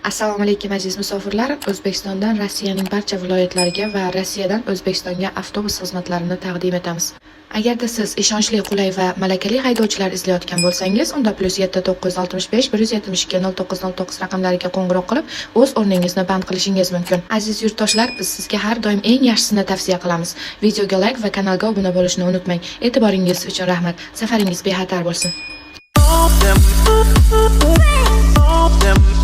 Assalomu alaykum, aziz musofirlar. O'zbekistondan Rossiyaning barcha viloyatlariga va Rossiyadan O'zbekistonga avtobus xizmatlarini taqdim etamiz. Agarda siz ishonchli, qulay va malakali haydovchilar izlayotgan bo'lsangiz, unda +7 965 172 09 09 raqamlariga qo'ng'iroq qilib, o'z o'rningizni band qilishingiz mumkin. Aziz yurtdoshlar, biz sizga har doim eng yaxshisini tavsiya qilamiz. Videoga layk va kanalga obuna bo'lishni unutmang. E'tiboringiz uchun rahmat. Safaringiz bexatar bo'lsin. Them, them.